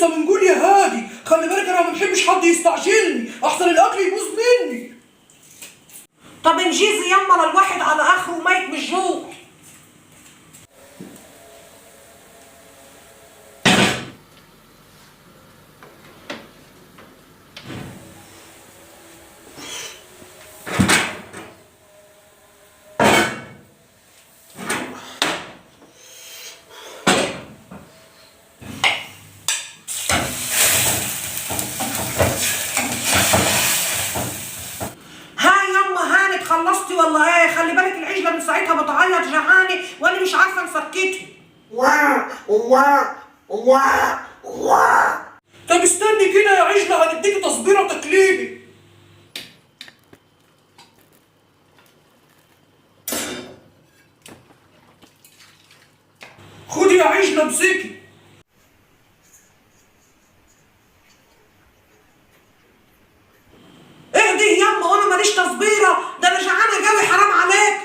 لسه بنقول يا هادي. خلي بالك انا ما بحبش حد يستعجلني، احسن الاكل يبوظ مني. طب انجزي يما، الواحد على اخره ميت من الجوع. ها يما هانت، خلصتي ولا ايه؟ خلي بالك العجلة من ساعتها بتعيط جعانة وانا مش عارفه نسكتها. وا وا وا وا. طب استني كده يا عجله، هنديكي تصبيره تقليدي. خدي يا عجله امسكي. اهدي يما، وانا ماليش تصبيره، ده انا جعانة قوي، حرام عليك.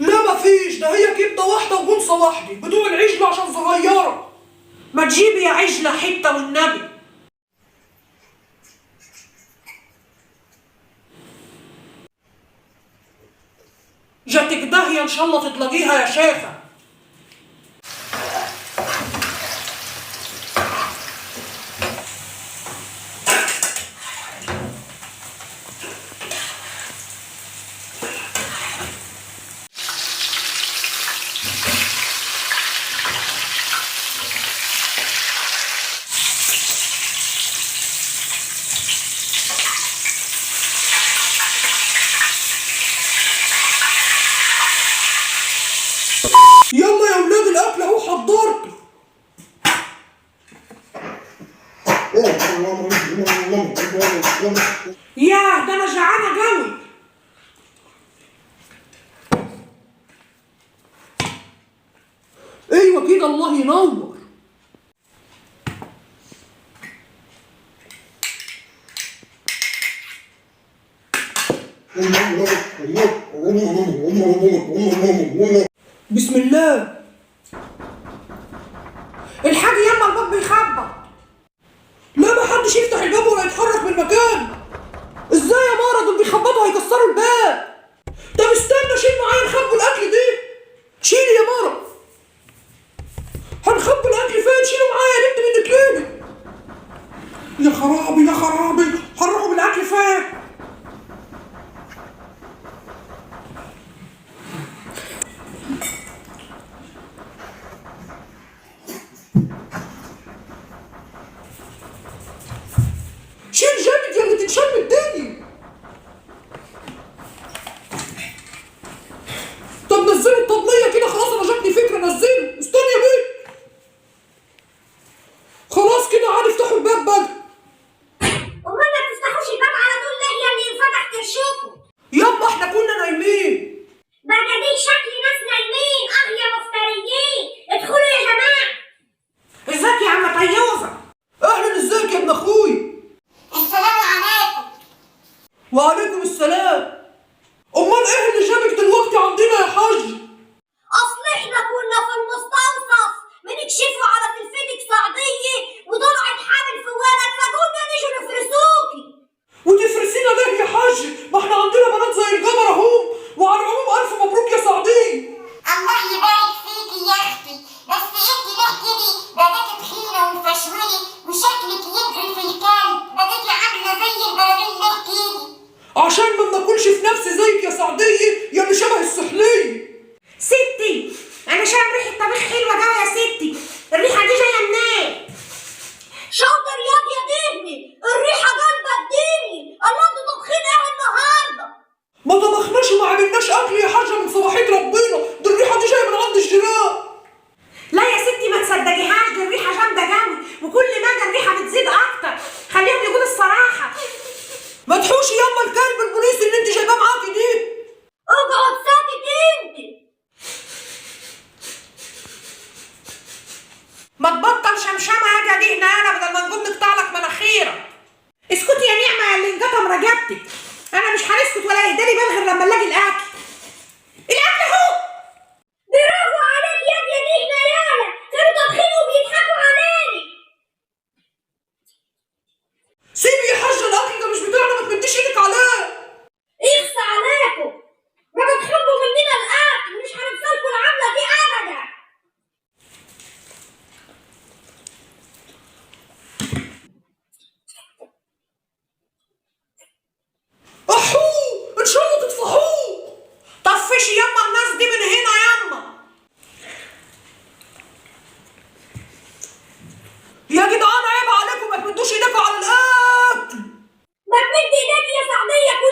لا مفيش، ده هي كبده واحدة وجنصه واحدة بتوع العجلة عشان صغيرة. ما تجيبي يا عجله حتة والنبي. جاتك داهية ان شاء الله تطلقيها يا شيخه. يلا يا ولاد الاكل اهو حضرته. ياه ده انا جعانة قوي. ايوه كده، الله ينور. بسم الله. الحاج يما الباب بيخبط. لا ما حدش يفتح الباب ولا يتحرك من مكانه. ازاي يا مارا؟ دول بيخبطوا هيكسروا الباب. طب استنى شيل معايا، نخبوا الاكل دي. شيلي يا مارا. هنخبوا الاكل فين؟ شيلوا معايا يا بنت منك ليه؟ يا خرابي يا خرابي، هنروحوا بالاكل فين؟ شيل جامد يا اللي تنشم الدنيا. طب نزلوا الطبلية كده، خلاص انا جاتني فكرة. نزلوا، استني يا بنت. خلاص كده عاد افتحوا الباب بقى. امال ما بتفتحوش الباب على طول ليه يا اللي انفتح كرشكم؟ يابا احنا كنا نايمين. بقى دي شكل ناس نايمين. اه يا مفتريين، ادخلوا يا جماعة. ازيك يا عم طيوزه؟ اهلا، ازيك يا ابن اخوي؟ السلام عليكم. وعليكم السلام. امال ايه اللي جابك دلوقتي عندنا يا حاج؟ اصل احنا كنا في المستوصف بنكشفوا على سلفتك سعديه وطلعت حامل في ولد، فقلنا نيجي نفرسوكي. وتفرسينا ليه يا حاج؟ ما احنا عندنا بنات زي القمر اهو. وعلى العموم الف مبروك يا سعديه. الله يبارك فيكي يا اختي، بس انت ليه كده بدأتي تخينة ومفشولة وشكلك يجري في الكلب، بدأتي عامله زي البراميل ليه كده؟ عشان ما بناكلش في نفسي زيك يا سعديه يا اللي شبه السحليه. ستي انا شامم ريحه طبيخ حلوة قوي يا ستي، الريحة دي جاية منين؟ شاطر ياض يا دهني، الريحة جالبه الدنيا. الله انتوا طابخين ايه النهارده؟ ما طبخناش وما عملناش اكل يا حاجة من صباحية ربنا، دي الريحة دي جاية من عند الجيران. لا يا ستي ما تصدقيهاش، دي الريحة جامدة قوي وكل مدى الريحة بتزيد اكتر. خليهم يقولوا الصراحة. ما تحوشي ياما الكلب البوليسي اللي انت جايباه معاكي دي. اقعد ساكت انت. ما تبطل شمشمه يا دهنه انا، بدل ما نقوم نقطع لك مناخيرك. اسكتي يا نعمه يا اللي انقطم رقبتك، انا مش هنسكت ولا يهدالي بال غير لما نلاقي الاكل. الاكل اهو. برافو عليك يا يا دهنه يالا، كانوا طابخين وبيضحكوا علينا. يا سعدية.